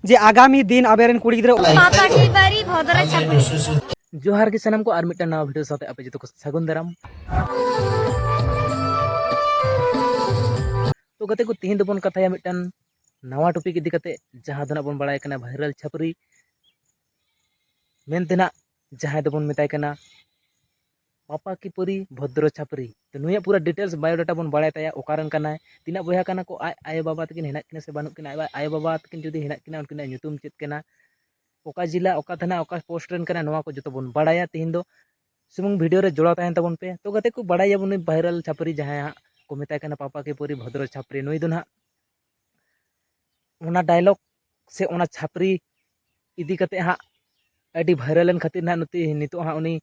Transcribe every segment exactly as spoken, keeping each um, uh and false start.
ᱡᱮ ᱟᱜᱟᱢᱤ ᱫᱤᱱ ᱟᱵᱮᱱ ᱨᱮᱱ ᱠᱩᱲᱤ ᱜᱤᱫᱽᱨᱟᱹ ᱯᱟᱯᱟ ᱠᱤ ᱯᱟᱨᱤ ᱵᱷᱚᱫᱨᱚ ᱪᱷᱟᱯᱨᱤ᱾ ᱡᱚᱦᱟᱨ ᱜᱮ ᱥᱟᱱᱟᱢ ᱠᱚ, ᱟᱨ ᱢᱤᱫᱴᱟᱝ ᱱᱟᱣᱟ ᱵᱷᱤᱰᱤᱭᱳ ᱥᱟᱶᱛᱮ ᱟᱯᱮ ᱡᱚᱛᱚ ᱠᱚ ᱥᱟᱹᱜᱩᱱ ᱫᱟᱨᱟᱢ᱾ ᱛᱚ ᱜᱟᱛᱮ ᱠᱚ, ᱛᱮᱦᱮᱧ ᱫᱚᱵᱚᱱ ᱠᱟᱛᱷᱟᱭᱟ ᱢᱤᱫᱴᱟᱝ ᱱᱟᱣᱟ ᱴᱚᱯᱤᱠ ᱤᱫᱤ ᱠᱟᱛᱮ, ᱡᱟᱦᱟᱸ ᱫᱚ ᱱᱟᱜ ᱵᱚᱱ ᱵᱟᱲᱟᱭ ᱠᱟᱱᱟ ᱵᱷᱟᱭᱨᱟᱞ ᱪᱷᱟᱯᱨᱤ ᱢᱮᱱᱛᱮ ᱱᱟᱜ ᱡᱟᱦᱟᱸᱭ ᱫᱚᱵᱚᱱ ᱢᱮᱛᱟᱭ ᱠᱟᱱᱟ ᱯᱟᱯᱟ ᱠᱤ ᱯᱟᱹᱨᱤ ᱵᱷᱚᱫᱨᱚ ᱪᱷᱟᱯᱨᱤ᱾ ᱛᱚ ᱱᱩᱭᱟᱜ ᱯᱩᱨᱟᱹ ᱰᱤᱴᱮᱞᱥ ᱵᱟᱭᱳᱰᱟᱴᱟ ᱵᱚᱱ ᱵᱟᱲᱟᱭ ᱛᱟᱭᱟ, ᱚᱠᱟ ᱨᱮᱱ ᱠᱟᱱᱟᱭ, ᱛᱤᱱᱟᱹᱜ ᱵᱚᱭᱦᱟ ᱠᱟᱱᱟ ᱠᱚ, ᱟᱡ ᱟᱭᱳᱼᱵᱟᱵᱟ ᱛᱟᱹᱠᱤᱱ ᱦᱮᱱᱟᱜ ᱠᱤᱱᱟ ᱥᱮ ᱵᱟᱹᱱᱩᱜ ᱠᱤᱱᱟ, ᱟᱡ ᱟᱭᱳᱼᱵᱟᱵᱟ ᱛᱟᱹᱠᱤᱱ ᱡᱩᱫᱤ ᱦᱮᱱᱟᱜ ᱠᱤᱱᱟ, ᱩᱱᱠᱤᱱᱟᱜ ᱧᱩᱛᱩᱢ ᱪᱮᱫ ᱠᱟᱱᱟ, ᱚᱠᱟ ᱡᱮᱞᱟ, ᱚᱠᱟ ᱛᱷᱟᱱᱟ, ᱚᱠᱟ ᱯᱳᱥᱴ ᱨᱮᱱ ᱠᱟᱱᱟ, ᱱᱚᱣᱟ ᱠᱚ ᱡᱚᱛᱚ ᱵᱚᱱ ᱵᱟᱲᱟᱭᱟ ᱛᱮᱦᱮᱧ ᱫᱚ᱾ ᱥᱩᱢᱩᱝ ᱵᱷᱤᱰᱤᱭᱳ ᱨᱮ ᱡᱚᱲᱟᱣ ᱛᱟᱦᱮᱱ ᱛᱟᱵᱚᱱ ᱯᱮ᱾ ᱛᱚ ᱜᱟᱛᱮ ᱠᱚ, ᱵᱟᱲᱟᱭᱟᱵᱚᱱ ᱱᱩᱭ ᱵᱷᱟᱭᱨᱟᱞ ᱪᱷᱟᱯᱨᱤ ᱡᱟᱦᱟᱸᱭ ᱦᱟᱸᱜ ᱠᱚ ᱢᱮᱛᱟᱭ ᱠᱟᱱᱟ ᱯᱟᱯᱟ ᱠᱤ ᱯᱟᱹᱨᱤ ᱵᱷᱚᱫᱨᱚ ᱪᱷᱟᱯᱨᱤ, ᱱᱩᱭ ᱫᱚ ᱱᱟᱦᱟᱜ ᱚᱱᱟ ᱰᱟᱭᱞᱚᱜ ᱥᱮ ᱚᱱᱟ ᱪᱷᱟᱯᱨᱤ ᱤᱫᱤ ᱠᱟᱛᱮ ᱦᱟᱸᱜ ᱟᱹᱰᱤ ᱵᱷᱟᱭᱨᱟᱞ ᱮᱱ ᱠᱷᱟᱹᱛᱤᱨ ᱱᱟᱦᱟᱜ ᱱᱩᱛᱤ-, ᱱᱤᱛᱚᱜ ᱦᱟᱸᱜ ᱩᱱᱤ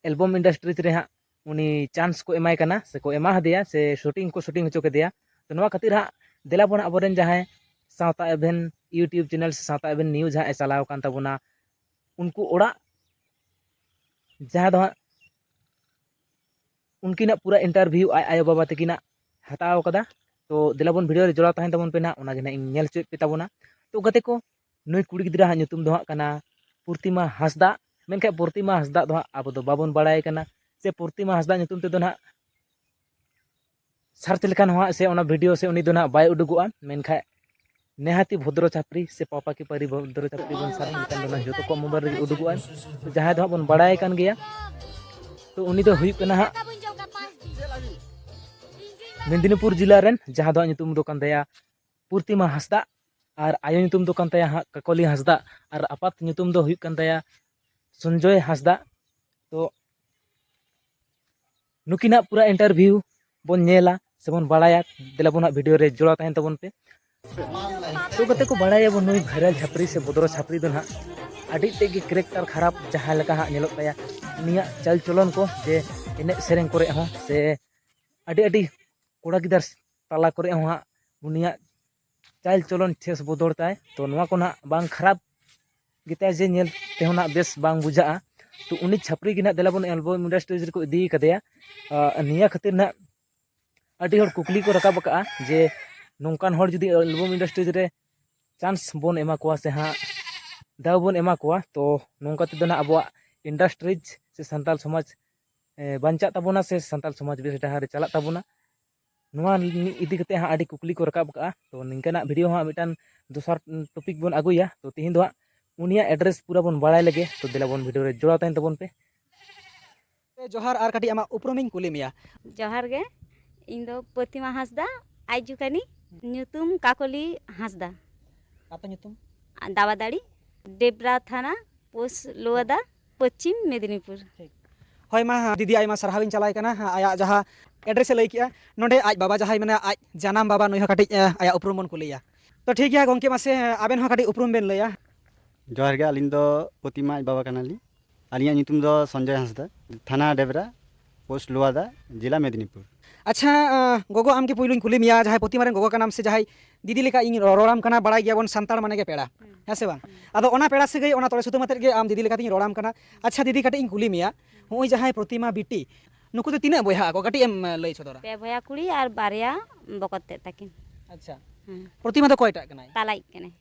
ᱮᱞᱵᱟᱢ ᱤᱱᱰᱟᱥᱴᱨᱤᱡᱽ ᱨᱮ ᱦᱟᱸᱜ ᱩᱱᱤ ᱪᱟᱱᱥ ᱠᱚ ᱮᱢᱟᱭ ᱠᱟᱱᱟ ᱥᱮ ᱠᱚ ᱮᱢᱟ ᱦᱟᱫᱮᱭᱟ ᱥᱮ ᱥᱩᱴᱤᱝ ᱠᱚ ᱥᱩᱴᱤᱝ ᱦᱚᱪᱚ ᱠᱮᱫᱮᱭᱟ᱾ ᱛᱚ ᱱᱚᱣᱟ ᱠᱷᱟᱹᱛᱤᱨ ᱦᱟᱸᱜ ᱫᱮᱞᱟ ᱵᱚᱱ ᱟᱵᱚᱨᱮᱱ ᱡᱟᱦᱟᱸᱭ ᱥᱟᱶᱛᱟ ᱮᱵᱷᱮᱱ YouTube ᱪᱮᱱᱮᱞ ᱥᱮ ᱥᱟᱶᱛᱟ ᱮᱵᱷᱮᱱ ᱱᱤᱭᱩᱡᱽ ᱦᱟᱸᱜ ᱮ ᱪᱟᱞᱟᱣ ᱟᱠᱟᱱ ᱛᱟᱵᱚᱱᱟ, ᱩᱱᱠᱩ ᱚᱲᱟᱜ ᱡᱟᱦᱟᱸ ᱫᱚ ᱦᱟᱸᱜ ᱩᱱᱠᱤᱱᱟᱜ ᱯᱩᱨᱟᱹ ᱤᱱᱴᱟᱨᱵᱷᱤᱭᱩ ᱟᱡ ᱟᱭᱳᱼᱵᱟᱵᱟ ᱛᱟᱹᱠᱤᱱᱟᱜ ᱦᱟᱛᱟᱣ ᱠᱟᱫᱟ᱾ ᱛᱚ ᱫᱮᱞᱟ ᱵᱚᱱ ᱵᱷᱤᱰᱤᱭᱳ ᱨᱮ ᱡᱚᱲᱟᱣ ᱛᱟᱦᱮᱱ ᱛᱟᱵᱚᱱ ᱯᱮ ᱱᱟᱦᱟᱜ, ᱚᱱᱟ ᱜᱮ ᱱᱟᱦᱟᱜ ᱤᱧ ᱧᱮᱞ ᱦᱚᱪᱚᱭᱮᱫ ᱯᱮ ᱛᱟᱵᱚᱱᱟ᱾ ᱛᱚ ᱜᱟᱛᱮ ᱠᱚ, ᱱᱩᱭ ᱠᱩᱲᱤ ᱜᱤᱫᱽᱨᱟᱹ ᱦᱟᱸᱜ ᱧᱩᱛᱩᱢ ᱫᱚ ᱦᱟᱸᱜ ᱠᱟᱱᱟ ᱯᱨᱚᱛᱤᱢᱟ ᱦᱟᱸᱥᱫᱟ᱾ ᱢᱮᱱᱠᱷᱟᱱ ᱯᱨᱚᱛᱤᱢᱟ ᱦᱟᱸᱥᱫᱟ ᱫᱚ ᱦᱟᱸᱜ ᱟᱵᱚ ᱫᱚ ᱵᱟᱵᱚᱱ ᱵᱟᱲᱟᱭ ᱠᱟᱱᱟ, ᱥᱮ ᱯᱨᱚᱛᱤᱢᱟ ᱦᱟᱸᱥᱫᱟ ᱧᱩᱛᱩᱢ ᱛᱮᱫᱚ ᱱᱟᱦᱟᱜ ᱥᱟᱨᱪ ᱞᱮᱠᱷᱟᱱ ᱦᱚᱸ ᱦᱟᱸᱜ ᱥᱮ ᱚᱱᱟ ᱵᱷᱤᱰᱤᱭᱳ ᱥᱮ ᱩᱱᱤ ᱫᱚ ᱱᱟᱦᱟᱜ ᱵᱟᱭ ᱩᱰᱩᱠᱚᱜᱼᱟ᱾ ᱢᱮᱱᱠᱷᱟᱱ ᱱᱮᱦᱟᱛᱤ ᱵᱷᱚᱫᱨᱚ ᱪᱷᱟᱯᱨᱤ ᱥᱮ ᱯᱟᱯᱟ ᱠᱤ ᱯᱟᱹᱨᱤ ᱵᱷᱚᱫᱨᱚ ᱪᱷᱟᱯᱨᱤ ᱵᱚᱱ ᱥᱟᱨᱪ ᱞᱮᱠᱷᱟᱱ ᱫᱚ ᱱᱟᱦᱟᱜ ᱡᱚᱛᱚ ᱠᱚᱣᱟᱜ ᱢᱳᱵᱟᱭᱤᱞ ᱨᱮᱜᱮ ᱩᱰᱩᱠᱚᱜᱼᱟ᱾ ᱛᱚ ᱡᱟᱦᱟᱸᱭ ᱫᱚ ᱦᱟᱸᱜ ᱵᱚᱱ ᱵᱟᱲᱟᱭ ᱠᱟᱱ ᱜᱮᱭᱟ, ᱛᱚ ᱩᱱᱤ ᱫᱚ ᱦᱩᱭᱩᱜ ᱠᱟᱱᱟ ᱦᱟᱸᱜ ᱢᱮᱫᱤᱱᱤᱯᱩᱨ ᱡᱮᱞᱟ ᱨᱮᱱ, ᱡᱟᱦᱟᱸ ᱫᱚ ᱦᱟᱸᱜ ᱧᱩᱛᱩᱢ ᱫᱚ ᱠᱟᱱ ᱛᱟᱭᱟ ᱯᱨᱚᱛᱤᱢᱟ ᱦᱟᱸᱥᱫᱟ, ᱟᱨ ᱟᱭᱳ ᱧᱩᱛᱩᱢ ᱫᱚ ᱠᱟᱱ ᱛᱟᱭᱟ ᱦᱟᱸᱜ ᱠᱟᱠᱚᱞᱤ ᱦᱟᱸᱥᱫᱟ, ᱟᱨ ᱟᱯᱟᱛ ᱧᱩᱛᱩᱢ ᱫᱚ ᱦᱩᱭᱩᱜ ᱠᱟᱱ ᱛᱟᱭᱟ ᱥᱚᱧᱡᱚᱭ ᱦᱟᱸᱥᱫᱟ᱾ ᱛᱚ ᱱᱩᱠᱤᱱᱟᱜ ᱯᱩᱨᱟᱹ ᱤᱱᱴᱟᱨᱵᱷᱤᱭᱩ ᱵᱚᱱ ᱧᱮᱞᱟ ᱥᱮᱵᱚᱱ ᱵᱟᱲᱟᱭᱟ᱾ ᱫᱮᱞᱟ ᱵᱚᱱ ᱦᱟᱸᱜ ᱵᱷᱤᱰᱤᱭᱳ ᱨᱮ ᱡᱚᱲᱟᱣ ᱛᱟᱦᱮᱱ ᱛᱟᱵᱚᱱ ᱯᱮ᱾ ᱛᱚ ᱜᱟᱛᱮ ᱠᱚ, ᱵᱟᱲᱟᱭᱟᱵᱚᱱ ᱱᱩᱭ ᱵᱷᱟᱭᱨᱟᱞ ᱪᱷᱟᱯᱨᱤ ᱥᱮ ᱵᱚᱫᱨᱚ ᱪᱷᱟᱯᱨᱤ ᱫᱚ ᱱᱟᱦᱟᱜ ᱟᱹᱰᱤ ᱛᱮᱫ ᱜᱮ ᱠᱮᱨᱮᱠᱴᱟᱨ ᱠᱷᱟᱨᱟᱯ ᱡᱟᱦᱟᱸ ᱞᱮᱠᱟ ᱦᱟᱸᱜ ᱧᱮᱞᱚᱜ ᱛᱟᱭᱟ, ᱩᱱᱤᱭᱟᱜ ᱪᱟᱞ ᱪᱚᱞᱚᱱ ᱠᱚ ᱡᱮ ᱮᱱᱮᱡ ᱥᱮᱨᱮᱧ ᱠᱚᱨᱮ ᱦᱚᱸ ᱥᱮ ᱟᱹᱰᱤ ᱟᱹᱰᱤ ᱠᱚᱲᱟ ᱜᱤᱫᱟᱹᱨ ᱛᱟᱞᱟ ᱠᱚᱨᱮ ᱦᱚᱸ ᱦᱟᱸᱜ ᱩᱱᱤᱭᱟᱜ ᱪᱟᱞ ᱪᱚᱞᱚᱱ ᱪᱷᱮᱥ ᱵᱚᱫᱚᱞ ᱛᱟᱭ᱾ ᱛᱚ ᱱᱚᱣᱟ ᱠᱚ ᱱᱟᱦᱟᱜ ᱵᱟᱝ ᱠᱷᱟᱨᱟᱯ ᱜᱮᱛᱟᱭᱟ ᱡᱮ ᱧᱮᱞ ᱛᱮᱦᱚᱸ ᱱᱟᱦᱟᱜ ᱵᱮᱥ ᱵᱟᱝ ᱵᱩᱡᱷᱟᱹᱜᱼᱟ᱾ ᱛᱚ ᱩᱱᱤ ᱪᱷᱟᱯᱨᱤ ᱜᱮ ᱱᱟᱦᱟᱜ ᱫᱮᱞᱟ ᱵᱚᱱ ᱮᱞᱵᱟᱢ ᱤᱱᱰᱟᱥᱴᱨᱤᱡᱽ ᱨᱮᱠᱚ ᱤᱫᱤ ᱠᱟᱫᱮᱭᱟ᱾ ᱟᱸ, ᱱᱤᱭᱟᱹ ᱠᱷᱟᱹᱛᱤᱨ ᱱᱟᱦᱟᱜ ᱟᱹᱰᱤ ᱦᱚᱲ ᱠᱩᱠᱞᱤ ᱠᱚ ᱨᱟᱠᱟᱵ ᱟᱠᱟᱫᱼᱟ ᱡᱮ ᱱᱚᱝᱠᱟᱱ ᱦᱚᱲ ᱡᱩᱫᱤ ᱮᱞᱵᱟᱢ ᱤᱱᱰᱟᱥᱴᱨᱤᱡᱽ ᱨᱮ ᱪᱟᱱᱥ ᱵᱚᱱ ᱮᱢᱟ ᱠᱚᱣᱟ ᱥᱮ ᱦᱟᱸᱜ ᱫᱟᱣ ᱵᱚᱱ ᱮᱢᱟ ᱠᱚᱣᱟ, ᱛᱚ ᱱᱚᱝᱠᱟ ᱛᱮᱫᱚ ᱱᱟᱦᱟᱜ ᱟᱵᱚᱣᱟᱜ ᱤᱱᱰᱟᱥᱴᱨᱤᱡᱽ ᱥᱮ ᱥᱟᱱᱛᱟᱲ ᱥᱚᱢᱟᱡᱽ ᱮ, ᱵᱟᱧᱪᱟᱜ ᱛᱟᱵᱚᱱᱟ ᱥᱮ ᱥᱟᱱᱛᱟᱲ ᱥᱚᱢᱟᱡᱽ ᱵᱮᱥ ᱰᱟᱦᱟᱨ ᱨᱮ ᱪᱟᱞᱟᱜ ᱛᱟᱵᱚᱱᱟ᱾ ᱱᱚᱣᱟ ᱤᱫᱤ ᱠᱟᱛᱮ ᱦᱟᱸᱜ ᱟᱹᱰᱤ ᱠᱩᱠᱞᱤ ᱠᱚ ᱨᱟᱠᱟᱵ ᱠᱟᱜᱼᱟ᱾ ᱛᱚ ᱱᱤᱝᱠᱟᱱᱟᱜ ᱵᱷᱤᱰᱤᱭᱳ ᱦᱟᱸᱜ ᱢᱤᱫᱴᱟᱝ ᱫᱚᱥᱟᱨ ᱴᱚᱯᱤᱠ ᱵᱚᱱ ᱟᱹᱜᱩᱭᱟ᱾ ᱛᱚ ᱛᱤᱦᱤᱧ ᱫᱚ ᱦᱟᱸᱜ ᱩᱱᱤᱭᱟᱜ ᱮᱰᱨᱮᱥ ᱯᱩᱨᱟᱹ ᱵᱚᱱ ᱵᱟᱲᱟᱭ ᱞᱮᱜᱮ᱾ ᱛᱚ ᱫᱮᱞᱟ ᱵᱚᱱ ᱵᱷᱤᱰᱤᱭᱳ ᱨᱮ ᱡᱚᱲᱟᱣ ᱛᱟᱦᱮᱱ ᱛᱟᱵᱚᱱ ᱯᱮ᱾ ᱡᱚᱦᱟᱨ, ᱟᱨ ᱠᱟᱹᱴᱤᱡ ᱟᱢᱟᱜ ᱩᱯᱨᱩᱢᱤᱧ ᱠᱩᱞᱤ ᱢᱮᱭᱟ᱾ ᱡᱚᱦᱟᱨ ᱜᱮ, ᱤᱧ ᱫᱚ ᱯᱨᱚᱛᱤᱢᱟ ᱦᱟᱸᱥᱫᱟ, ᱟᱭᱡᱩ ᱠᱟᱹᱱᱤᱧ, ᱧᱩᱛᱩᱢ ᱠᱟᱠᱚᱞᱤ ᱦᱟᱸᱥᱫᱟ᱾ ᱟᱯᱮ ᱧᱩᱛᱩᱢ? ᱫᱟᱵᱟᱫᱟᱲᱤ, ᱰᱮᱵᱨᱟ ᱛᱷᱟᱱᱟ, ᱯᱳᱥᱴ ᱞᱳᱣᱟᱫᱟ, ᱯᱚᱪᱷᱤᱢ ᱢᱮᱫᱤᱱᱤᱯᱩᱨ᱾ ᱴᱷᱤᱠ᱾ ᱦᱳᱭ ᱢᱟ, ᱫᱤᱫᱤ ᱟᱭᱢᱟ ᱥᱟᱨᱦᱟᱣᱤᱧ ᱪᱟᱞᱟᱭ ᱠᱟᱱᱟ, ᱟᱭᱟᱜ ᱡᱟᱦᱟᱸ ᱮᱰᱨᱮᱥ ᱮ ᱞᱟᱹᱭ ᱠᱮᱜᱼᱟ᱾ ᱱᱚᱰᱮ ᱟᱡ ᱵᱟᱵᱟ ᱡᱟᱦᱟᱸᱭ ᱢᱮᱱᱟᱭᱟ, ᱟᱡ ᱡᱟᱱᱟᱢ ᱵᱟᱵᱟ, ᱱᱩᱭ ᱦᱚᱸ ᱠᱟᱹᱴᱤᱡ, ᱮ, ᱟᱭᱟᱜ ᱩᱯᱨᱩᱢ ᱵᱚᱱ ᱠᱩᱞᱤᱭᱮᱭᱟ᱾ ᱛᱚ ᱴᱷᱤᱠ ᱜᱮᱭᱟ ᱜᱚᱢᱠᱮ, ᱢᱟᱥᱮ ᱟᱵᱮᱱ ᱦᱚᱸ ᱠᱟᱹᱴᱤᱡ ᱩᱯᱨᱩᱢ ᱵᱮᱱ ᱞᱟᱹᱭᱟ᱾ ᱡᱚᱦᱟᱨ ᱜᱮ, ᱟᱹᱞᱤᱧ ᱫᱚ ᱯᱨᱚᱛᱤᱢᱟ ᱟᱡ ᱵᱟᱵᱟ ᱠᱟᱱᱟᱞᱤᱧ᱾ ᱟᱹᱞᱤᱧᱟᱜ ᱧᱩᱛᱩᱢ ᱫᱚ ᱥᱚᱧᱡᱚᱭ ᱦᱟᱸᱥᱫᱟ, ᱛᱷᱟᱱᱟ ᱰᱮᱵᱨᱟ, ᱯᱳᱥᱴ ᱞᱳᱣᱟᱫᱟ, ᱡᱮᱞᱟ ᱢᱮᱫᱤᱱᱤᱯᱩᱨ᱾ ᱟᱪᱪᱷᱟ, ᱟᱸ, ᱜᱚᱜᱚ, ᱟᱢ ᱜᱮ ᱯᱩᱭᱞᱩᱧ ᱠᱩᱞᱤ ᱢᱮᱭᱟ, ᱡᱟᱦᱟᱸᱭ ᱯᱨᱚᱛᱤᱢᱟ ᱨᱮᱱ ᱜᱚᱜᱚ ᱠᱟᱱᱟᱢ ᱥᱮ ᱡᱟᱦᱟᱸᱭ ᱫᱤᱫᱤ ᱞᱮᱠᱟ ᱤᱧ ᱨᱚ-, ᱨᱚᱲᱟᱢ ᱠᱟᱱᱟ, ᱵᱟᱲᱟᱭ ᱜᱮᱭᱟᱵᱚᱱ ᱥᱟᱱᱛᱟᱲ ᱢᱟᱱᱮ ᱜᱮ ᱯᱮᱲᱟ, ᱦᱩᱸ᱾ ᱦᱮᱸ ᱥᱮ ᱵᱟᱝ? ᱦᱩᱸ᱾ ᱟᱫᱚ ᱚᱱᱟ ᱯᱮᱲᱟ ᱥᱟᱹᱜᱟᱹᱭ, ᱚᱱᱟ ᱛᱚᱲᱮ ᱥᱩᱛᱟᱹᱢ ᱟᱛᱮᱫ ᱜᱮ ᱟᱢ ᱫᱤᱫᱤ ᱞᱮᱠᱟᱛᱤᱧ ᱨᱚᱲᱟᱢ ᱠᱟᱱᱟ᱾ ᱟᱪᱪᱷᱟ ᱫᱤᱫᱤ, ᱠᱟᱹᱴᱤᱡ ᱤᱧ ᱠᱩᱞᱤ ᱢᱮᱭᱟ, ᱦᱚᱸᱜᱼᱚᱭ ᱡᱟᱦᱟᱸᱭ ᱯᱨᱚᱛᱤᱢᱟ ᱵᱤᱴᱤ, ᱱᱩᱠᱩ ᱫᱚ ᱛᱤᱱᱟᱹᱜ ᱵᱚᱭᱦᱟᱜ ᱟᱠᱚ? ᱠᱟᱹᱴᱤᱡ ᱮᱢ, ᱮ, ᱞᱟᱹᱭ ᱥᱚᱫᱚᱨᱟ᱾ ᱯᱮ ᱵᱚᱭᱦᱟ ᱠᱩᱲᱤ ᱟᱨ ᱵᱟᱨᱭᱟ ᱵᱚᱠᱚᱛ ᱛᱮᱫ ᱛᱟᱹᱠᱤᱱ᱾ ᱟᱪᱪᱷᱟ᱾ ᱦᱩᱸ᱾ ᱯᱨᱚᱛᱤᱢᱟ ᱫᱚ ᱚᱠᱚᱭᱴᱟᱜ ᱠᱟᱱᱟᱭ? ᱛᱟᱞᱟᱭᱤᱡ ᱠᱟᱱᱟᱭ᱾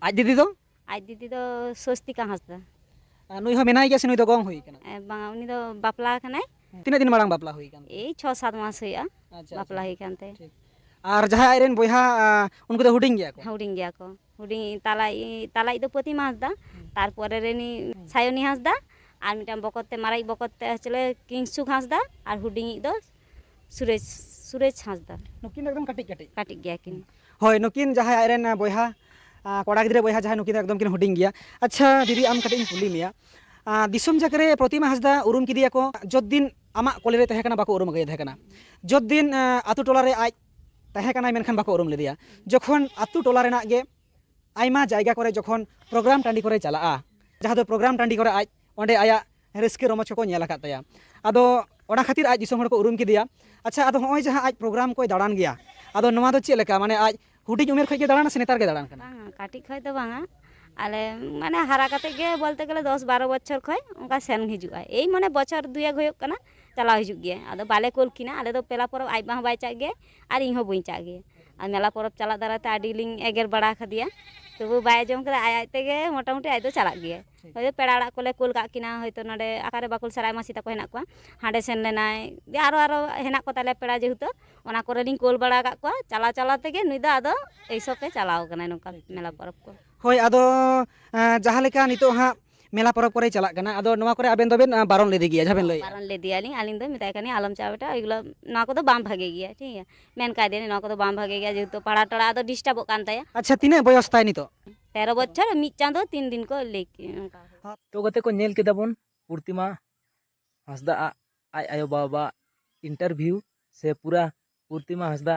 ᱟᱡ ᱫᱤᱫᱤ ᱫᱚ? ᱟᱡ ᱫᱤᱫᱤ ᱫᱚ ᱥᱚᱥᱛᱤᱠᱟ ᱦᱟᱸᱥᱫᱟ᱾ ᱟᱨ ᱱᱩᱭ ᱦᱚᱸ ᱢᱮᱱᱟᱭ ᱜᱮᱭᱟ ᱥᱮ ᱱᱩᱭ ᱫᱚ ᱜᱚᱝ ᱦᱩᱭ ᱠᱟᱱᱟ? ᱮ, ᱵᱟᱝᱟ, ᱩᱱᱤ ᱫᱚ ᱵᱟᱯᱞᱟ ᱟᱠᱟᱱᱟᱭ᱾ ᱛᱤᱱᱟᱹᱜ ᱫᱤᱱ ᱢᱟᱲᱟᱝ ᱵᱟᱯᱞᱟ ᱦᱩᱭ ᱠᱟᱱ ᱛᱟᱭᱟ? ᱮᱭ ᱪᱷᱚ ᱥᱟᱛ ᱢᱟᱥ ᱦᱩᱭᱩᱜᱼᱟ, ᱟᱪᱪᱷᱟ, ᱵᱟᱯᱞᱟ ᱟᱪᱪᱷᱟ᱾ ᱦᱩᱭ ᱠᱟᱱ ᱛᱮ᱾ ᱴᱷᱤᱠ᱾ ᱟᱨ ᱡᱟᱦᱟᱸᱭ ᱟᱡᱨᱮᱱ ᱵᱚᱭᱦᱟ, ᱟ, ᱩᱱᱠᱩ ᱫᱚ ᱦᱩᱰᱤᱧ ᱜᱮᱭᱟ ᱠᱚ? ᱦᱩᱰᱤᱧ ᱜᱮᱭᱟ ᱠᱚ᱾ ᱦᱩᱰᱤᱧ ᱛᱟᱞᱟᱭᱤᱡ, ᱛᱟᱞᱟᱭᱤᱡ ᱫᱚ ᱯᱨᱚᱛᱤᱢᱟ ᱦᱟᱸᱥᱫᱟ, ᱦᱩᱸ᱾ ᱛᱟᱨᱯᱚᱨᱮ ᱨᱮᱱᱤᱡ ᱦᱩᱸ᱾ ᱥᱟᱭᱚᱱᱤ ᱦᱟᱸᱥᱫᱟ, ᱟᱨ ᱢᱤᱫᱴᱟᱝ ᱵᱚᱠᱚᱛ ᱛᱮ, ᱢᱟᱨᱟᱝᱤᱡ ᱵᱚᱠᱚᱛ ᱛᱮ ᱦᱚᱪᱚᱞᱮ ᱠᱤᱝᱥᱩᱠ ᱦᱟᱸᱥᱫᱟ, ᱟᱨ ᱦᱩᱰᱤᱧᱤᱡ ᱫᱚ ᱥᱩᱨᱮᱥ, ᱥᱩᱨᱮᱥ ᱦᱟᱸᱥᱫᱟ᱾ ᱱᱩᱠᱤᱱ ᱫᱚ ᱮᱠᱫᱚᱢ ᱠᱟᱹᱴᱤᱡ ᱠᱟᱹᱴᱤᱡ᱾ ᱠᱟᱹᱴᱤᱡ ᱜᱮᱭᱟ ᱠᱤᱱ᱾ ᱦᱳᱭ, ᱱᱩᱠᱤᱱ ᱡᱟᱦᱟᱸᱭ ᱟᱡᱨᱮᱱ ᱵᱚᱭᱦᱟ, ᱟ, ᱠᱚᱲᱟ ᱜᱤᱫᱽᱨᱟᱹ ᱵᱚᱭᱦᱟ ᱡᱟᱦᱟᱸᱭ, ᱱᱩᱠᱤᱱ ᱫᱚ ᱮᱠᱫᱚᱢ ᱠᱤᱱ ᱦᱩᱰᱤᱧ ᱜᱮᱭᱟ᱾ ᱟᱪᱪᱷᱟ ᱫᱤᱫᱤ, ᱟᱢ ᱠᱟᱹᱴᱤᱡ ᱤᱧ ᱠᱩᱞᱤ ᱢᱮᱭᱟ, ᱟ, ᱫᱤᱥᱚᱢ ᱡᱟᱠ ᱨᱮ ᱯᱨᱚᱛᱤᱢᱟ ᱦᱟᱸᱥᱫᱟ ᱩᱨᱩᱢ ᱠᱮᱫᱮᱭᱟ ᱠᱚ, ᱡᱚᱛ ᱫᱤᱱ ᱟᱢᱟᱜ ᱠᱚᱞᱮ ᱨᱮ ᱛᱟᱦᱮᱸ ᱠᱟᱱᱟ, ᱵᱟᱠᱚ ᱩᱨᱩᱢ ᱠᱮᱫᱮ ᱛᱟᱦᱮᱸ ᱠᱟᱱᱟ᱾ ᱡᱚᱛ ᱫᱤᱱ, ᱟ, ᱟᱛᱳ ᱴᱚᱞᱟ ᱨᱮ ᱟᱡ ᱛᱟᱦᱮᱸ ᱠᱟᱱᱟᱭ, ᱢᱮᱱᱠᱷᱟᱱ ᱵᱟᱠᱚ ᱩᱨᱩᱢ ᱞᱮᱫᱮᱭᱟ᱾ ᱡᱚᱠᱷᱚᱱ ᱟᱛᱳ ᱴᱚᱞᱟ ᱨᱮᱱᱟᱜ ᱜᱮ ᱟᱭᱢᱟ ᱡᱟᱭᱜᱟ ᱠᱚᱨᱮ ᱡᱚᱠᱷᱚᱱ ᱯᱨᱳᱜᱨᱟᱢ ᱴᱟᱺᱰᱤ ᱠᱚᱨᱮ ᱪᱟᱞᱟᱜᱼᱟ, ᱡᱟᱦᱟᱸ ᱫᱚ ᱯᱨᱳᱜᱨᱟᱢ ᱴᱟᱺᱰᱤ ᱠᱚᱨᱮ ᱟᱡ ᱚᱸᱰᱮ ᱟᱭᱟᱜ ᱨᱟᱹᱥᱠᱟᱹ ᱨᱚᱢᱚᱡᱽ ᱠᱚᱠᱚ ᱧᱮᱞ ᱟᱠᱟᱫ ᱛᱟᱭᱟ᱾ ᱟᱫᱚ ᱚᱱᱟ ᱠᱷᱟᱹᱛᱤᱨ ᱟᱡ ᱫᱤᱥᱚᱢ ᱦᱚᱲ ᱠᱚ ᱩᱨᱩᱢ ᱠᱮᱫᱮᱭᱟ᱾ ᱟᱪᱪᱷᱟ, ᱟᱫᱚ ᱦᱚᱸᱜᱼᱚᱭ ᱡᱟᱦᱟᱸ ᱟᱡ ᱯᱨᱳᱜᱨᱟᱢ ᱠᱚᱭ ᱫᱟᱬᱟᱱ ᱜᱮᱭᱟ, ᱟᱫᱚ ᱱᱚᱣᱟ ᱫᱚ ᱪᱮᱫ ᱞᱮᱠᱟ? ᱢᱟᱱᱮ ᱟᱡ ᱦᱩᱰᱤᱧ ᱩᱢᱮᱨ ᱠᱷᱚᱱ ᱜᱮ ᱫᱟᱬᱟᱱᱟ ᱥᱮ ᱱᱮᱛᱟᱨ ᱜᱮ ᱫᱟᱬᱟᱱ ᱠᱟᱱᱟ? ᱵᱟᱝᱟ, ᱠᱟᱹᱴᱤᱡ ᱠᱷᱚᱱ ᱫᱚ ᱵᱟᱝᱟ᱾ ᱟᱞᱮ ᱢᱟᱱᱮ ᱦᱟᱨᱟ ᱠᱟᱛᱮ ᱜᱮ ᱵᱚᱞᱛᱮ ᱜᱮᱞᱮ ᱫᱚᱥ ᱵᱟᱨᱚ ᱵᱚᱪᱷᱚᱨ ᱠᱷᱚᱱ ᱚᱱᱠᱟ ᱥᱮᱱ ᱦᱤᱡᱩᱜᱼᱟ᱾ ᱮᱭ ᱢᱟᱱᱮ ᱵᱚᱪᱷᱚᱨ ᱫᱩᱭᱮᱠ ᱦᱩᱭᱩᱜ ᱠᱟᱱᱟ, ᱪᱟᱞᱟᱣ ᱦᱤᱡᱩᱜ ᱜᱮᱭᱟ᱾ ᱟᱫᱚ ᱵᱟᱞᱮ ᱠᱳᱞ ᱠᱤᱱᱟ, ᱟᱞᱮ ᱫᱚ ᱯᱮᱲᱟ ᱯᱚᱨᱚᱵᱽ ᱟᱡ ᱵᱟ ᱦᱚᱸ ᱵᱟᱭ ᱪᱟᱜ ᱜᱮᱭᱟ ᱟᱨ ᱤᱧ ᱦᱚᱸ ᱵᱟᱹᱧ ᱪᱟᱜ ᱜᱮᱭᱟ᱾ ᱟᱨ ᱢᱮᱞᱟ ᱯᱚᱨᱚᱵᱽ ᱪᱟᱞᱟᱜ ᱫᱟᱨᱟᱭ ᱛᱮ ᱟᱹᱰᱤ ᱞᱤᱧ ᱮᱜᱮᱨ ᱵᱟᱲᱟ ᱠᱟᱫᱮᱭᱟ, ᱛᱚᱵᱩ ᱵᱟᱭ ᱟᱸᱡᱚᱢ ᱠᱟᱫᱟ᱾ ᱟᱡ ᱟᱡ ᱛᱮᱜᱮ ᱢᱚᱴᱟᱢᱩᱴᱤ ᱟᱡ ᱫᱚ ᱪᱟᱞᱟᱜ ᱜᱮᱭᱟᱭ᱾ ᱦᱳᱭ, ᱯᱮᱲᱟ ᱚᱲᱟᱜ ᱠᱚᱞᱮ ᱠᱩᱞ ᱠᱟᱜ ᱠᱤᱱᱟ, ᱦᱳᱭᱛᱳ ᱱᱚᱰᱮ ᱚᱠᱟᱨᱮ ᱵᱟᱠᱩᱞ ᱥᱟᱨᱟᱭ ᱢᱟᱹᱥᱤ ᱛᱟᱠᱚ ᱦᱮᱱᱟᱜ ᱠᱚᱣᱟ, ᱦᱟᱸᱰᱮ ᱥᱮᱱ ᱞᱮᱱᱟᱭ᱾ ᱡᱮ ᱟᱨᱚ ᱟᱨᱚ ᱦᱮᱱᱟᱜ ᱠᱚ ᱛᱟᱞᱮᱭᱟ ᱯᱮᱲᱟ, ᱡᱮᱦᱮᱛᱩ ᱚᱱᱟ ᱠᱚᱨᱮ ᱞᱤᱧ ᱠᱩᱞ ᱵᱟᱲᱟ ᱟᱠᱟᱫ ᱠᱚᱣᱟ᱾ ᱪᱟᱞᱟᱣ ᱪᱟᱞᱟᱣ ᱛᱮᱜᱮ ᱱᱩᱭ ᱫᱚ ᱟᱫᱚ ᱮᱭ ᱥᱚᱵ ᱮ ᱪᱟᱞᱟᱣ ᱠᱟᱱᱟᱭ, ᱱᱚᱝᱠᱟ ᱢᱮᱞᱟ ᱯᱚᱨᱚᱵᱽ ᱠᱚ᱾ ᱦᱳᱭ, ᱟᱫᱚ, ᱮᱸ, ᱡᱟᱦᱟᱸ ᱞᱮᱠᱟ ᱱᱤᱛᱚᱜ ᱦᱟᱸᱜ ᱢᱮᱞᱟ ᱯᱚᱨᱚᱵᱽ ᱠᱚᱨᱮ ᱪᱟᱞᱟᱜ ᱠᱟᱱᱟ, ᱟᱫᱚ ᱱᱚᱣᱟ ᱠᱚᱨᱮ ᱟᱵᱮᱱ ᱫᱚᱵᱮᱱ, ᱮᱸ, ᱵᱟᱨᱚᱱ ᱞᱮᱫᱮ ᱜᱮᱭᱟ, ᱡᱟᱦᱟᱸ ᱵᱮᱱ ᱞᱟᱹᱭᱮᱫᱼᱟ? ᱵᱟᱨᱚᱱ ᱞᱮᱫᱮᱭᱟᱞᱤᱧ, ᱟᱹᱞᱤᱧ ᱫᱚ ᱢᱮᱛᱟᱭ ᱠᱟᱹᱱᱟᱹᱧ, "ᱟᱞᱚᱢ ᱪᱟᱞᱟᱜᱼᱟ ᱵᱮᱴᱟ, ᱮᱭᱜᱩᱞᱳ, ᱱᱚᱣᱟ ᱠᱚᱫᱚ ᱵᱟᱝ ᱵᱷᱟᱜᱮ ᱜᱮᱭᱟ", ᱴᱷᱤᱠ ᱜᱮᱭᱟ᱾ ᱢᱮᱱ ᱠᱟᱫᱮᱭᱟᱞᱤᱧ, "ᱱᱚᱣᱟ ᱠᱚᱫᱚ ᱵᱟᱝ ᱵᱷᱟᱜᱮ ᱜᱮᱭᱟ", ᱡᱮᱦᱮᱛᱩ ᱯᱟᱲᱦᱟᱣ ᱴᱟᱲᱦᱟᱣ ᱟᱫᱚ ᱰᱤᱥᱴᱟᱵᱚᱜ ᱠᱟᱱ ᱛᱟᱭᱟ᱾ ᱟᱪᱪᱷᱟ, ᱛᱤᱱᱟᱹᱜ ᱵᱚᱭᱚᱥ ᱛᱟᱭ ᱱᱤᱛᱚᱜ? ᱛᱮᱨᱚ ᱵᱚᱪᱷᱚᱨ ᱢᱤᱫ ᱪᱟᱸᱫᱚ ᱛᱤᱱ ᱫᱤᱱ ᱠᱚ ᱞᱟᱹᱭ ᱠᱮᱫ, ᱚᱱᱠᱟ᱾ ᱛᱚ ᱜᱟᱛᱮ ᱠᱚ, ᱧᱮᱞ ᱠᱮᱫᱟ ᱵᱚᱱ ᱯᱩᱨᱛᱤᱢᱟ ᱦᱟᱸᱥᱫᱟ ᱟᱜ ᱟᱡ ᱟᱭᱳ ᱵᱟᱵᱟ ᱤᱱᱴᱟᱨᱵᱷᱤᱭᱩ, ᱥᱮ ᱯᱩᱨᱟ ᱯᱩᱨᱛᱤᱢᱟ ᱦᱟᱸᱥᱫᱟ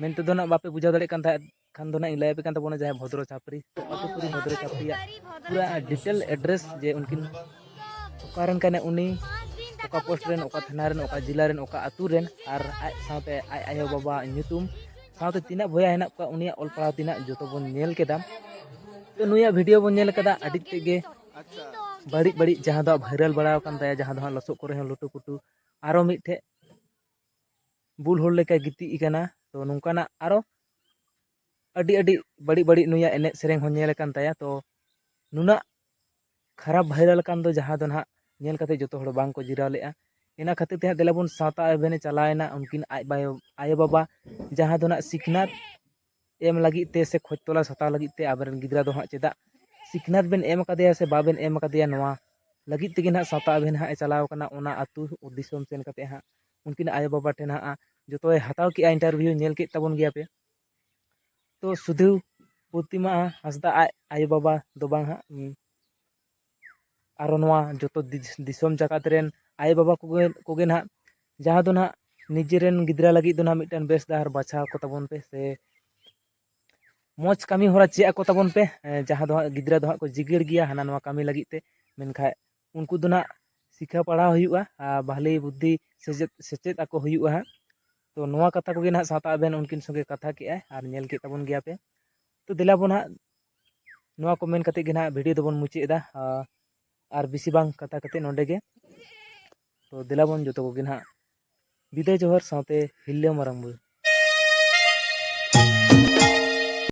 ᱢᱮᱱᱛᱮ ᱫᱚ ᱱᱟᱜ ᱵᱟᱯᱮ ᱵᱩᱡᱷᱟᱹᱣ ᱫᱟᱲᱮᱭᱟᱜ ᱠᱟᱱ ᱛᱟᱦᱮᱸᱫ ᱠᱷᱟᱱ ᱫᱚ ᱱᱟᱜ ᱤᱧ ᱞᱟᱹᱭ ᱟᱯᱮ ᱠᱟᱱ ᱛᱟᱵᱚᱱᱟ, ᱡᱟᱦᱟᱸᱭ ᱵᱷᱚᱫᱨᱚ ᱪᱷᱟᱯᱨᱤ, ᱟᱹᱛᱩ ᱠᱩᱲᱤ ᱵᱷᱚᱫᱨᱚ ᱪᱷᱟᱯᱨᱤᱭᱟᱜ ᱯᱩᱨᱟ ᱰᱤᱴᱮᱞ ᱮᱰᱨᱮᱥ, ᱡᱮ ᱩᱱᱠᱤᱱ ᱚᱠᱟ ᱨᱮᱱ ᱠᱟᱱᱟᱭ ᱩᱱᱤ, ᱚᱠᱟ ᱯᱳᱥᱴ ᱨᱮᱱ, ᱚᱠᱟ ᱛᱷᱟᱱᱟ ᱨᱮᱱ, ᱚᱠᱟ ᱡᱮᱞᱟ ᱨᱮᱱ, ᱚᱠᱟ ᱟᱹᱛᱩ ᱨᱮᱱ, ᱟᱨ ᱟᱡ ᱥᱟᱶᱛᱮ ᱟᱡ ᱟᱭᱳ ᱵᱟᱵᱟ ᱧᱩᱛᱩᱢ, ᱥᱟᱶᱛᱮ ᱛᱤᱱᱟᱹᱜ ᱵᱚᱭᱦᱟ ᱦᱮᱱᱟᱜ ᱠᱚᱣᱟ, ᱩᱱᱤᱭᱟᱜ ᱚᱞ ᱯᱟᱲᱦᱟᱣ ᱛᱤᱱᱟᱹᱜ, ᱡᱚᱛᱚ ᱵᱚᱱ ᱧᱮᱞ ᱠᱮᱫᱟ᱾ ᱛᱚ ᱱᱩᱭᱟᱜ ᱵᱷᱤᱰᱤᱭᱳ ᱵᱚᱱ ᱧᱮᱞ ᱠᱟᱫᱟ, ᱟᱹᱰᱤ ᱛᱮᱫ ᱜᱮ ᱵᱟᱹᱲᱤᱡ ᱵᱟᱹᱲᱤᱡ, ᱡᱟᱦᱟᱸ ᱫᱚ ᱵᱷᱟᱭᱨᱟᱞ ᱵᱟᱲᱟ ᱟᱠᱟᱱ ᱛᱟᱭᱟ, ᱡᱟᱦᱟᱸ ᱫᱚ ᱦᱟᱸᱜ ᱞᱚᱥᱚᱫ ᱠᱚᱨᱮ ᱦᱚᱸ ᱞᱩᱴᱩ ᱯᱩᱴᱩ, ᱟᱨᱚ ᱢᱤᱫᱴᱷᱮᱡ ᱵᱩᱞ ᱦᱚᱲ ᱞᱮᱠᱟᱭ ᱜᱤᱛᱤᱡ ᱟᱠᱟᱱᱟ᱾ ᱛᱚ ᱱᱚᱝᱠᱟᱱᱟᱜ ᱟᱨᱚ ᱟᱹᱰᱤ ᱟᱹᱰᱤ ᱵᱟᱹᱲᱤᱡ ᱵᱟᱹᱲᱤᱡ ᱱᱩᱭᱟᱜ ᱮᱱᱮᱡ ᱥᱮᱨᱮᱧ ᱦᱚᱸ ᱧᱮᱞ ᱟᱠᱟᱱ ᱛᱟᱭᱟ᱾ ᱛᱚ ᱱᱩᱱᱟᱹᱜ ᱠᱷᱟᱨᱟᱯ ᱵᱷᱟᱭᱨᱟᱞ ᱟᱠᱟᱱ ᱫᱚ, ᱡᱟᱦᱟᱸ ᱫᱚ ᱱᱟᱦᱟᱜ ᱧᱮᱞ ᱠᱟᱛᱮ ᱡᱚᱛᱚ ᱦᱚᱲ ᱵᱟᱝ ᱠᱚ ᱡᱤᱨᱟᱣ ᱞᱮᱫᱼᱟ᱾ ᱤᱱᱟᱹ ᱠᱷᱟᱹᱛᱤᱨ ᱛᱮ ᱦᱟᱸᱜ ᱫᱮᱞᱟ ᱵᱚᱱ ᱥᱟᱶᱛᱟ ᱮᱵᱷᱮᱱᱮ ᱪᱟᱞᱟᱣᱮᱱᱟ, ᱩᱱᱠᱤᱱ ᱟᱡ ᱵᱟᱭᱳ-, ᱟᱭᱳᱼᱵᱟᱵᱟ ᱡᱟᱦᱟᱸ ᱫᱚ ᱱᱟᱦᱟᱜ ᱥᱤᱠᱷᱱᱟᱹᱛ ᱮᱢ ᱞᱟᱹᱜᱤᱫ ᱛᱮ ᱥᱮ ᱠᱷᱚᱡᱽ ᱛᱚᱞᱟᱥ ᱦᱟᱛᱟᱣ ᱞᱟᱹᱜᱤᱫ ᱛᱮ ᱟᱵᱚᱨᱮᱱ ᱜᱤᱫᱽᱨᱟᱹ ᱫᱚ ᱦᱟᱸᱜ ᱪᱮᱫᱟᱜ ᱥᱤᱠᱷᱱᱟᱹᱛ ᱵᱮᱱ ᱮᱢ ᱟᱠᱟᱫᱮᱭᱟ ᱥᱮ ᱵᱟᱵᱮᱱ ᱮᱢ ᱟᱠᱟᱫᱮᱭᱟ, ᱱᱚᱣᱟ ᱞᱟᱹᱜᱤᱫ ᱛᱮᱜᱮ ᱱᱟᱦᱟᱜ ᱥᱟᱶᱛᱟ ᱮᱵᱷᱮᱱ ᱦᱟᱸᱜ ᱮ ᱪᱟᱞᱟᱣ ᱠᱟᱱᱟ ᱚᱱᱟ ᱟᱹᱛᱩ ᱫᱤᱥᱚᱢ ᱥᱮᱱ ᱠᱟᱛᱮ ᱦᱟᱸᱜ ᱩᱱᱠᱤᱱ ᱟᱭᱳᱼᱵᱟᱵᱟ ᱴᱷᱮᱱ ᱦᱟᱸᱜ ᱡᱚᱛᱚᱭ ᱦᱟᱛᱟᱣ ᱠᱮᱜᱼᱟ ᱤᱱᱴᱟᱨᱵᱷᱤᱭᱩ, ᱧᱮᱞ ᱠᱮᱫ ᱛᱟᱵᱚᱱ ᱜᱮᱭᱟ ᱯᱮ᱾ ᱛᱚ ᱥᱩᱫᱷᱩ ᱯᱨᱚᱛᱤᱢᱟ ᱦᱟᱸᱥᱫᱟ ᱟᱡ ᱟᱭᱳᱼᱵᱟᱵᱟ ᱫᱚ ᱵᱟᱝ ᱦᱟᱸᱜ, ᱩᱸ, ᱟᱨᱚ ᱱᱚᱣᱟ ᱡᱚᱛᱚ ᱫᱤᱥ-, ᱫᱤᱥᱚᱢ ᱡᱟᱠᱟᱛ ᱨᱮᱱ ᱟᱭᱳᱼᱵᱟᱵᱟ ᱠᱚᱜᱮ, ᱠᱚᱜᱮ ᱱᱟᱦᱟᱜ ᱡᱟᱦᱟᱸ ᱫᱚ ᱱᱟᱦᱟᱜ ᱱᱤᱡᱮᱨᱮᱱ ᱜᱤᱫᱽᱨᱟᱹ ᱞᱟᱹᱜᱤᱫ ᱫᱚ ᱱᱟᱦᱟᱜ ᱢᱤᱫᱴᱟᱝ ᱵᱮᱥ ᱰᱟᱦᱟᱨ ᱵᱟᱪᱷᱟᱣ ᱠᱚ ᱛᱟᱵᱚᱱ ᱯᱮ, ᱥᱮ ᱢᱚᱡᱽ ᱠᱟᱹᱢᱤ ᱦᱚᱨᱟ ᱪᱮᱫ ᱟᱠᱚ ᱛᱟᱵᱚᱱ ᱯᱮ, ᱮᱸ, ᱡᱟᱦᱟᱸ ᱫᱚ ᱦᱟᱸᱜ ᱜᱤᱫᱽᱨᱟᱹ ᱫᱚ ᱦᱟᱸᱜ ᱠᱚ ᱡᱤᱜᱟᱹᱲ ᱜᱮᱭᱟ ᱦᱟᱱᱟ ᱱᱚᱣᱟ ᱠᱟᱹᱢᱤ ᱞᱟᱹᱜᱤᱫ ᱛᱮ, ᱢᱮᱱᱠᱷᱟᱡ ᱩᱱᱠᱩ ᱫᱚ ᱱᱟᱦᱟᱜ ᱥᱤᱠᱷᱟᱹᱣ ᱯᱟᱲᱦᱟᱣ ᱦᱩᱭᱩᱜᱼᱟ ᱟᱨ ᱵᱷᱟᱞᱮ ᱵᱩᱫᱽᱫᱷᱤ ᱥᱮᱪᱮᱫ, ᱥᱮᱪᱮᱫ ᱟᱠᱚ ᱦᱩᱭᱩᱜᱼᱟ ᱦᱟᱸᱜ᱾ ᱛᱚ ᱱᱚᱣᱟ ᱠᱟᱛᱷᱟ ᱠᱚᱜᱮ ᱱᱟᱦᱟᱜ ᱥᱟᱶᱛᱟ ᱟᱵᱮᱱ ᱩᱱᱠᱤᱱ ᱥᱚᱸᱜᱮ ᱠᱟᱛᱷᱟ ᱠᱮᱜᱼᱟᱭ ᱟᱨ ᱧᱮᱞ ᱠᱮᱫ ᱛᱟᱵᱚᱱ ᱜᱮᱭᱟ ᱯᱮ᱾ ᱛᱚ ᱫᱮᱞᱟ ᱵᱚᱱ ᱦᱟᱸᱜ ᱱᱚᱣᱟ ᱠᱚ ᱢᱮᱱ ᱠᱟᱛᱮ ᱜᱮ ᱱᱟᱦᱟᱜ ᱵᱷᱤᱰᱤᱭᱳ ᱫᱚᱵᱚᱱ ᱢᱩᱪᱟᱹᱫ ᱮᱫᱟ᱾ ᱟᱨ ᱵᱮᱥᱤ ᱵᱟᱝ ᱠᱟᱛᱷᱟ ᱠᱟᱛᱮ ᱱᱚᱰᱮ ᱜᱮ᱾ ᱛᱚ ᱫᱮᱞᱟ ᱵᱚᱱ ᱡᱚᱛᱚ ᱠᱚᱜᱮ ᱱᱟᱦᱟᱜ ᱵᱤᱫᱟᱹᱭ ᱡᱚᱦᱟᱨ ᱥᱟᱶᱛᱮ ᱦᱤᱨᱞᱟᱹ ᱢᱟᱨᱟᱝ ᱵᱩᱨᱩ᱾